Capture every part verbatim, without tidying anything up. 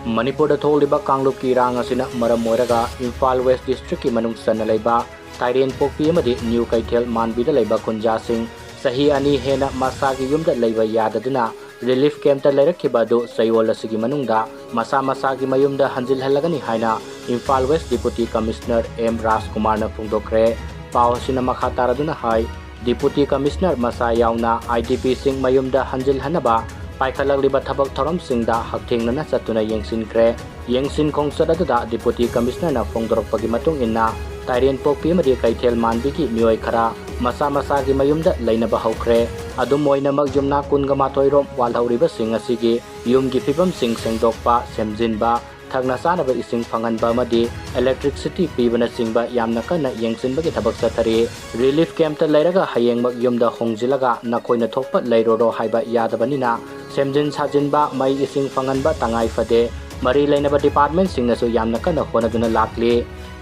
ꯃꯅꯤꯄꯨꯔꯗ ꯊꯣꯛꯂꯤꯕ ꯀꯥꯡꯂꯨꯞꯀꯤ ꯏꯔꯥꯡ ꯑꯁꯤꯅ ꯃꯔꯝ ꯑꯣꯏꯔꯒ ꯏꯝꯐꯥꯜ ꯋꯦꯁ ꯗꯤꯁꯇ꯭ꯔꯤꯛꯀꯤ ꯃꯅꯨꯡ ꯆꯟꯅ ꯂꯩꯕ ꯇꯥꯏꯔꯦꯟꯄꯣꯛꯄꯤ ꯑꯃꯗꯤ ꯅ꯭ꯌꯨ ꯀꯩꯊꯦꯜ ꯃꯥꯟꯕꯤꯗ ꯂꯩꯕ ꯈꯨꯟꯖꯥꯁꯤꯡ ꯆꯍꯤ ꯑꯅꯤ ꯍꯦꯟꯅ ꯃꯁꯥꯒꯤ ꯌꯨꯝꯗ ꯂꯩꯕ ꯌꯥꯗꯗꯨꯅ ꯔꯤꯂꯤꯐ ꯀꯦꯝꯞꯇ ꯂꯩꯔꯛꯈꯤꯕ ꯑꯗꯨ ꯆꯌꯣꯜ ꯑꯁꯤꯒꯤ ꯃꯅꯨꯡꯗ ꯃꯁꯥ ꯃꯁꯥꯒꯤ ꯃꯌꯨꯝꯗ ꯍꯟꯖꯤꯜꯍꯜꯂꯒꯅꯤ ꯍꯥꯏꯅ Imphal West deputy commissioner M ꯔꯥꯖꯀꯨꯃꯥꯔꯅ ꯐꯣꯡꯗꯣꯛꯈ꯭ꯔꯦ꯫ ꯄꯥꯎ ꯑꯁꯤꯅ ꯃꯈꯥ ꯇꯥꯔꯗꯨꯅ ꯍꯥꯏ, ꯗꯤꯄꯨꯇꯤ ꯀꯃꯤꯁꯅꯔ ꯃꯁꯥ ꯌꯥꯎꯅ ꯑꯥꯏ ꯗꯤ ꯄꯤꯁꯤꯡ ꯃꯌꯨꯝꯗ ꯍꯟꯖꯤꯜꯍꯟꯅꯕ ꯄꯥꯏꯈꯠꯂꯛꯂꯤꯕ ꯊꯕꯛ ꯊꯧꯔꯝꯁꯤꯡꯗ ꯍꯛꯊꯦꯡꯅꯅ ꯆꯠꯇꯨꯅ ꯌꯦꯡꯁꯤꯟꯈ꯭ꯔꯦ꯫ ꯌꯦꯡꯁꯤꯟ ꯈꯣꯡꯆꯠ ꯑꯗꯨꯗ ꯗꯤꯄꯨꯇꯤ ꯀꯃꯤꯁꯅꯔꯅ ꯐꯣꯡꯗꯣꯔꯛꯄꯒꯤ ꯃꯇꯨꯡ ꯏꯟꯅ, ꯇꯥꯏꯔꯦꯟꯄꯣꯛꯄꯤ ꯑꯃꯗꯤ ꯀꯩꯊꯦꯜ ꯃꯥꯟꯕꯤꯒꯤ ꯃꯤꯑꯣꯏ ꯈꯔ ꯃꯁꯥ ꯃꯁꯥꯒꯤ ꯃꯌꯨꯝꯗ ꯂꯩꯅꯕ ꯍꯧꯈ꯭ꯔꯦ꯫ ꯑꯗꯨꯝ ꯑꯣꯏꯅꯃꯛ, ꯌꯨꯝꯅꯥꯛ ꯀꯨꯟꯒ ꯃꯥꯊꯣꯏ ꯔꯣꯝ ꯋꯥꯜꯍꯧꯔꯤꯕꯁꯤꯡ ꯑꯁꯤꯒꯤ ꯌꯨꯝꯒꯤ ꯐꯤꯕꯝꯁꯤꯡ ꯁꯦꯡꯗꯣꯛꯄ, ꯁꯦꯝꯖꯤꯟꯕ, ꯊꯛꯅ ꯆꯥꯅꯕ ꯏꯁꯤꯡ ꯐꯪꯍꯟꯕ ꯑꯃꯗꯤ electricity ꯄꯤꯕꯅꯆꯤꯡꯕ ꯌꯥꯝꯅ ꯀꯟꯅ ꯌꯦꯡꯁꯤꯟꯕꯒꯤ ꯊꯕꯛ ꯆꯠꯊꯔꯤ꯫ ꯔꯤꯂꯤꯐ ꯀꯦꯝꯞꯇ ꯂꯩꯔꯒ ꯍꯌꯦꯡꯃꯛ ꯌꯨꯝꯗ ꯍꯣꯡꯖꯤꯜꯂꯒ ꯅꯈꯣꯏꯅ ꯊꯣꯛꯄ ꯂꯩꯔꯨꯔꯣ ꯍꯥꯏꯕ ꯌꯥꯗꯕꯅꯤꯅ, ꯁꯦꯝꯖꯤꯟ ꯁꯥꯖꯤꯟꯕ, ꯃꯩ ꯏꯁꯤꯡ ꯐꯪꯍꯟꯕ ꯇꯉꯥꯏ ꯐꯗꯦ꯫ ꯃꯔꯤ ꯂꯩꯅꯕ ꯗꯤꯄꯥꯔꯠꯃꯦꯟꯁꯤꯡꯅꯁꯨ ꯌꯥꯝꯅ ꯀꯟꯅ ꯍꯣꯠꯅꯗꯨꯅ ꯂꯥꯛꯂꯤ꯫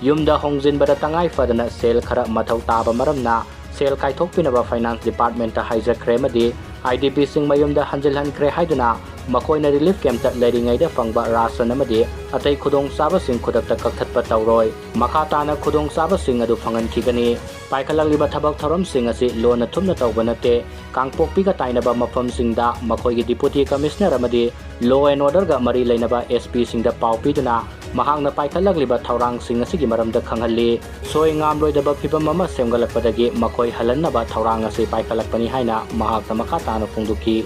ꯌꯨꯝꯗ ꯍꯣꯡꯖꯤꯟꯕꯗ ꯇꯉꯥꯏ ꯐꯗꯅ ꯁꯦꯜ ꯈꯔ ꯃꯊꯧ ꯇꯥꯕ ꯃꯔꯝꯅ, ꯁꯦꯜ ꯀꯥꯏꯊꯣꯛꯄꯤꯅꯕ ꯐꯥꯏꯅꯥꯟꯁ ꯗꯤꯄꯥꯔꯠꯃꯦꯟꯠꯇ ꯍꯥꯏꯖꯈ꯭ꯔꯦ ꯑꯃꯗꯤ ꯑꯥꯏ ꯗꯤ ꯄꯤꯁꯤꯡ ꯃꯌꯨꯝꯗ ꯍꯟꯖꯤꯜꯍꯟꯈ꯭ꯔꯦ ꯍꯥꯏꯗꯨꯅ ꯃꯈꯣꯏꯅ ꯔꯤꯂꯤꯐ ꯀꯦꯝꯞꯇ ꯂꯩꯔꯤꯉꯩꯗ ꯐꯪꯕ ꯔꯥꯁꯟ ꯑꯃꯗꯤ ꯑꯇꯩ ꯈꯨꯗꯣꯡꯆꯥꯕꯁꯤꯡ ꯈꯨꯗꯛꯇ ꯀꯛꯊꯠꯄ ꯇꯧꯔꯣꯏ꯫ ꯃꯈꯥ ꯇꯥꯅ ꯈꯨꯗꯣꯡꯆꯥꯕꯁꯤꯡ ꯑꯗꯨ ꯐꯪꯍꯟꯈꯤꯒꯅꯤ꯫ ꯄꯥꯏꯈꯠꯂꯛꯂꯤꯕ ꯊꯕꯛ ꯊꯧꯔꯝꯁꯤꯡ ꯑꯁꯤ ꯂꯣꯟꯅ ꯊꯨꯞꯅ ꯇꯧꯕ ꯅꯠꯇꯦ꯫ ꯀꯥꯡꯄꯣꯛꯄꯤꯒ ꯇꯥꯏꯅꯕ ꯃꯐꯝꯁꯤꯡꯗ ꯃꯈꯣꯏꯒꯤ ꯗꯤꯄꯨꯇꯤ ꯀꯃꯤꯁꯅꯔ ꯑꯃꯗꯤ law and orderꯒ ꯃꯔꯤ ꯂꯩꯅꯕ ꯑꯦꯁ ꯄꯤꯁꯤꯡꯗ ꯄꯥꯎ ꯄꯤꯗꯨꯅ ꯃꯍꯥꯛꯅ ꯄꯥꯏꯈꯠꯂꯛꯂꯤꯕ ꯊꯧꯔꯥꯡꯁꯤꯡ ꯑꯁꯤꯒꯤ ꯃꯔꯝꯗ ꯈꯪꯍꯜꯂꯤ꯫ ꯁꯣꯏ ꯉꯥꯝꯂꯣꯏꯗꯕ ꯐꯤꯚꯝ ꯑꯃ ꯁꯦꯝꯒꯠꯂꯛꯄꯗꯒꯤ ꯃꯈꯣꯏ ꯍꯜꯍꯟꯅꯕ ꯊꯧꯔꯥꯡ ꯑꯁꯤ ꯄꯥꯏꯈꯠꯂꯛꯄꯅꯤ ꯍꯥꯏꯅ ꯃꯍꯥꯛꯅ ꯃꯈꯥ ꯇꯥꯅ ꯐꯣꯡꯗꯣꯛꯈꯤ꯫